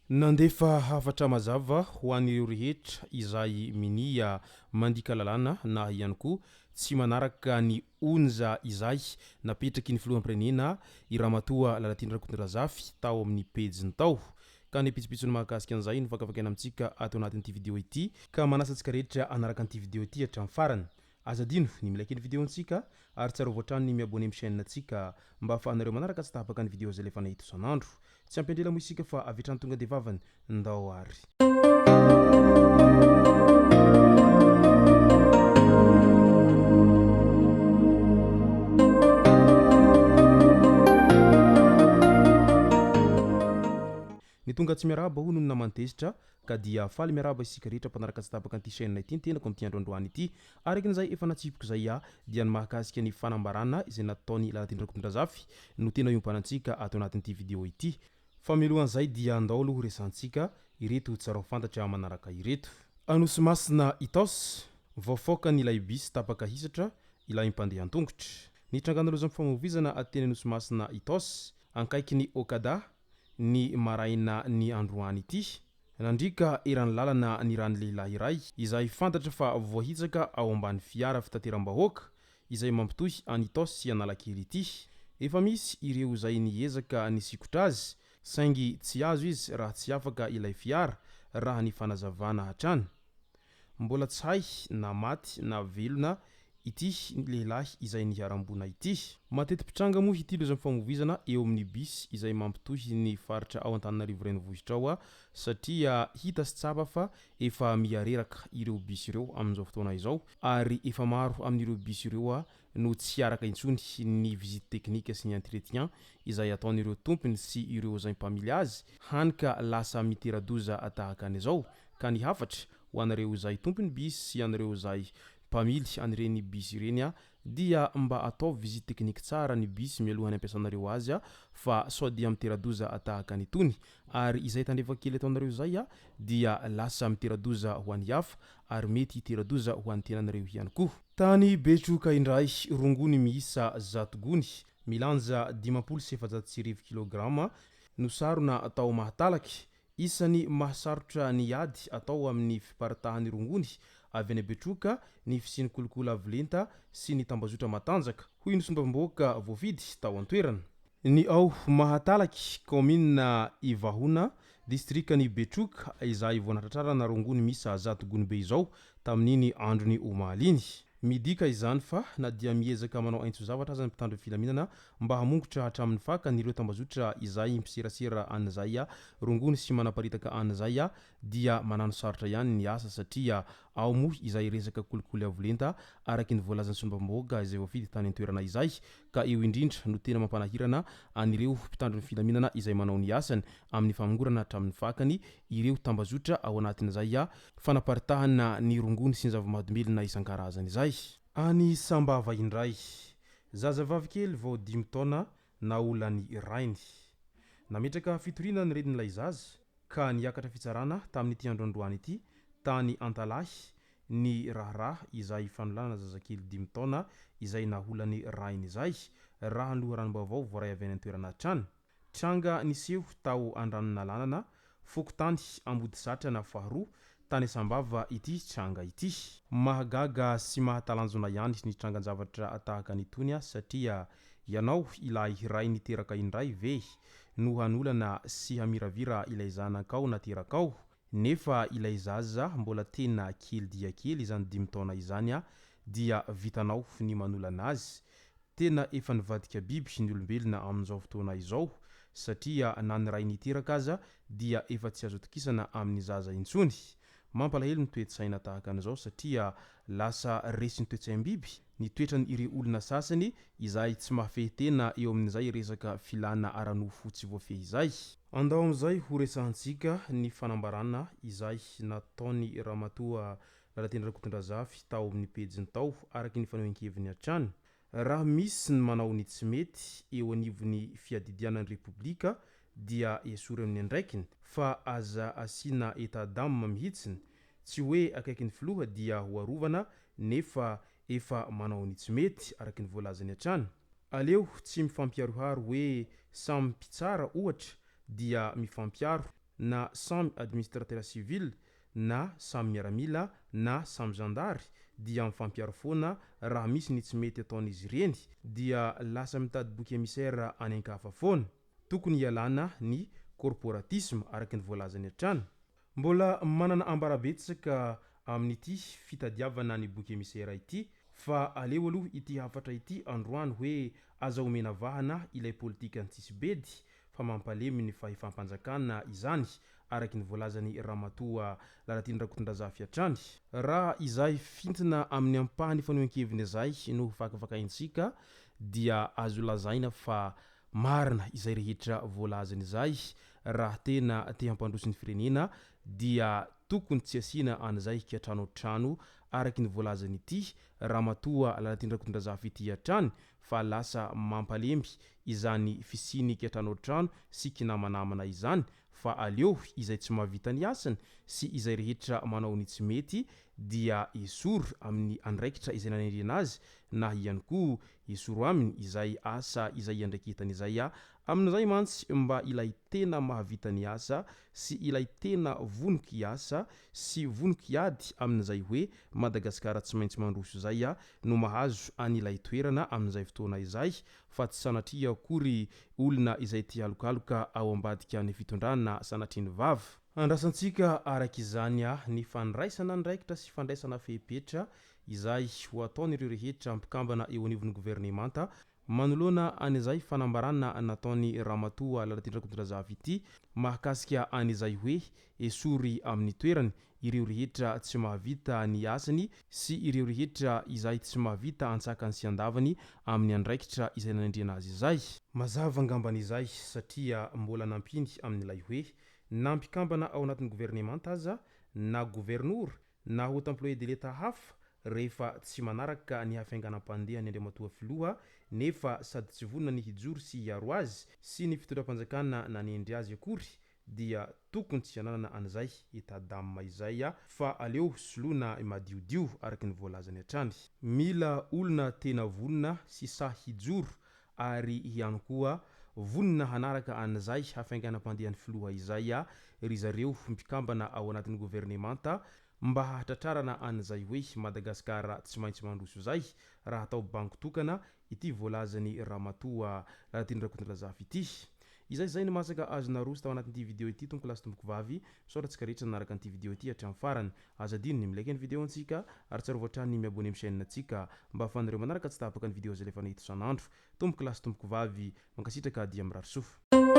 Nandefa hafatra mazava ho an'ireo rehetra izay minia mandika lalàna na ihany koa tsy manaraka ny onja izay napetraky ny filoham-pirenena i Ramatoa Lalatiana Rakotondrazafy tao amin'ny pejiny tao. Ka ny pitsopitsony mahakasika an'izay no fakafakaina amintsika ato anatin'ity video ity ka manasa antsika rehetra hanaraka an'ity video ity hatramin'ny farany. Aza adino ny mi-like ny video-ntsika ary tsarovy hatrany ny mi-abonner amin'ny chaîne-ntsika mba ahafahanareo manaraka tsy tapaka ny video izay alefanay eto isan'andro. Tsy ampy andrela moa isika fa avy hatrany tonga dia vavany. Ndao ary. Ny tonga tsy miarahaba hono no naman'i Tezitra ka dia faly miarahaba isika rehetra mpanaraka tsy tapaka an'ity chaîne ity ny tenako amin'ity andro androany ity. Araka izay efa natsipiko izay aho dia ny mahakasika ny fanambarana izay nataon'i Lalatiana Rakotondrazafy no tena iompanantsika ato anatin'ity vidéo ity. Fa mialohan'izay dia andao aloha horesahantsika ireto tsara ho fantatra manaraka ireto. Anosimasina Itaosy, voafaokan'ilay bus tapaka hisatra ilay mpandeha an-tongotra. Nitrangana lozam-pifamoivoizana teny Anosimasina Itaosy, ankaikin'ny Okada, ny maraina ny androany ity. Nandriaka eran'ny lalana ny ran'ny lehilahy iray izay fantatra fa voahitsaka ao ambany fiara fitateram-bahoaka izay mampitohy an'Itaosy sy Analakely ity. Efa misy ireo izay niezaka nisikotra azy saingy tsy azo izy raha tsy afaka ilay fiara, raha ny fanazavana hatrany. Mbola tsy hay na maty na velona ity lehilahy izay niharam-boina ity. Mateti-pitranga moa ity lozam-pifamoivoizana eo amin'ny bus izay mampitohy ny faritra ao Antananarivo renivohitra ao satria hita sy tsapa fa efa miha-reraka ireo bus ireo amin'izao fotoana izao ary efa maro amin'ireo bus ireo no tsy araka intsony ny visite technique sy ny entretien izay ataon'ireo tompony sy ireo izay mpamily azy hany ka lasa mitera-doza tahaka an'izao ka ny hafatra ho anareo izay tompony bus sy anareo izay mpamily an'ireny bus ireny dia mba ataovy visite technique tsara ny bus mialohan'ny ampiasanareo azy fa sao dia mitera-doza tahaka an'itony ary izay tandrefa kely ataonareo izay dia lasa mitera-doza ho an'ny hafa ary mety hitera-doza ho an'ny tenanareo ihany koa. Tany Betroka indray, rongony miisa 100 gony, milanja 1450 kilograma no sarona tao Mahatalaky. Isan'ny mahasarotra ny ady atao amin'ny fiparitahan'ny rongony avy any Betroka ny fisian'ny kolikoly avo lenta sy ny tambazotra matanjaka, hoy ny solombavambahoaka voafidy tao an-toerana. Ny ao Mahatalaky, kaominina Ivahona, distrikan'i Betroka, izay vao nahatratrarana rongony miisa 100 gony be izao tamin'iny andron'ny omaly iny. Midika izany fa na dia miezaka manao aintso-zavatra aza ny mpitandro filaminana mba hamongotra hatramin'ny fakany ireo tambazotra izay mpiserasera an'izay rongony sy manaparitaka an'izay dia manano sarotra ihany ny asa satria ao moa izay resaka kolikoly avo lenta araky ny voalazan'ny solombavambahoaka izay voafidy tany an-toerana izay ka eo indrindra no tena mampanahirana an'ireo mpitandro ny filaminana izay manao ny asany amin'ny famongorana hatramin'ny fakany ireo tambazotra ao anatin'izay fanaparitahana ny rongony sy ny zava-mahadomelina isan-karazany izay. Any Sambava indray, zazavavy kely vao dimy taona naolan'ny rainy. Nametraka fitoriana ny renin'ilay zaza ka niakatra fitsarana tamin'ity andro androany ity tany Antalahy ny raharaha izay fanolanana zazakely dimy taona izay naolan'ny rainy izay, raha ny loharanom-baovao voaray avy any an-toerana hatrany. Tranga niseho tao Andranonalanana, fokontany Ambodisatrana faharoa, tany Sambava ity tranga ity. Mahagaga sy mahatalanjona ihany ny trangan-javatra tahaka an'itony satria ianao ilay ray niteraka indray ve no hanolana sy hamiravira ilay zanakao naterakao nefa ilay zaza mbola tena kely dia kely izany dimy taona izany dia vitanao ny manolana azy Tena efa nivadika biby ny olombelona amin'izao fotoana izao satria na ny ray niteraka aza dia efa tsy azo atokisana amin'ny zaza intsony. Mampalahelo ny toe-tsaina tahaka an'izao satria lasa resin'ny toe-tsaim-biby ny toetran'ireo olona sasany izay tsy mahafehy tena eo amin'izay resaka filana ara-nofo tsy voafehy izay. Andao amin'izay ho resahantsika ny fanambarana izay nataon'i Ramatoa Lalatiana Rakotondrazafy tao amin'ny pejiny tao araka ny fanehoan-keviny hatrany. Raha misy ny manao ny tsy mety eo anivon'ny fiadidiana ny Repoblika dia esory amin'ny andraikiny fa aza asiana état d'âme mihitsiny, tsy hoe akaikin'ny filoha dia ho arovana nefa efa manao ny tsy mety araka ny voalazany hatrany. Aleo tsy mifampiharoharo hoe samy mpitsara ohatra dia mifampiaro na samy administrateur civil na samy miaramila na samy zandary dia mifampiaro foana raha misy ny tsy mety ataon'izy ireny dia lasa mitady bouc émissaire any an-kafa foana. Tokony hialana ny corporatisme araka ny voalazany hatrany. Mbola manana ambara betsaka amin'ity fitadiavana ny bouc émissaire ity fa aleo aloha ity hafatra ity androany hoe aza omena vahana ilay politikan'ny tsisy bedy fa mampalemy ny fahefam-panjakana izany araky ny voalazan'i Ramatoa Lalatiana Rakotondrazafy hatrany. Raha izay fintina amin'ny ampahany fanehoan-keviny izay no fakafakaintsika dia azo lazaina fa marina izay rehetra voalazany izay, raha tena te hampandroso ny firenena dia tokony tsy asiana an'izay kiantranoantrano araky ny voalazan'ity Ramatoa Lalatiana Rakotondrazafy ity hatrany fa lasa mampalemy izany fisian'ny kiantranoantrano sy kinamanamana izany fa aleo izay tsy mahavita ny asany sy izay rehetra manao ny tsy mety dia esory amin'ny andraikitra izay nanendrena azy na ihany koa esoro aminy izay asa izay iandraiketany izay amin'izay mantsy mba ilay tena mahavita ny asa sy ilay tena vonoko hiasa sy vonoko hiady amin'izay hoe Madagasikara tsy maintsy mandroso izay no mahazo an'ilay toerana amin'izay fotoana izay fa tsy sanatria akory olona izay tia alokaloka ao ambadika ny fitondrana sanatria ny vava. Andrasantsika araka izany ny fandraisana andraikitra sy fandraisana fepetra izay ho ataon'ireo rehetra mpikambana eo anivon'ny governemanta Manoloana an'izay fanambarana nataon'i Ramatoa Lalatiana Rakotondrazafy ity mahakasika an'izay hoe esory amin'ny toerany ireo rehetra tsy mahavita ny asany sy ireo rehetra izay tsy mahavita antsakany sy andavany amin'ny andraikitra izay nanendrena azy izay. Mazava angambany izay satria mbola nampiany amin'ilay hoe na mpikambana ao anatin'ny governemanta aza na governora na haut employé de l'Etat hafa rehefa tsy manaraka ny hafianganam-pandehany Andriamatoa Filoha nefa sady tsy vonona ny hijoro sy hiaro azy sy ny fitondram-panjakana nanendry azy akory dia tokony tsy hananana an'izay état d'âme izay fa aleo soloina madiodio araka ny voalazany hatrany. Mila olona tena vonona sy sahy hijoro ary ihany koa vonona hanaraka an'izay hafainganam-pandehan'ny filoha izay ry zareo mpikambana ao anatin'ny governemanta mba hahatratrarana an'izay hoe Madagasikara tsy maintsy mandroso izay raha atao bango tokana ity voalazan'i Ramatoa Lalatiana Rakotondrazafy ity. Izay izay ny masaka azo naroso tao anatin'ity video ity tompoko lahy sy tompoko vavy, misaotra antsika rehetra nanaraka an'ity video ity hatramin'ny farany. Aza adino ny mi-like ny video antsika ary tsarovy hatrany ny mi-abonner amin'ny chaîne antsika mba ahafahanareo manaraka tsy tapaka ny video izay alefanay eto isan'andro. Tompoko lahy sy tompoko vavy, mankasitraka dia mirary soa.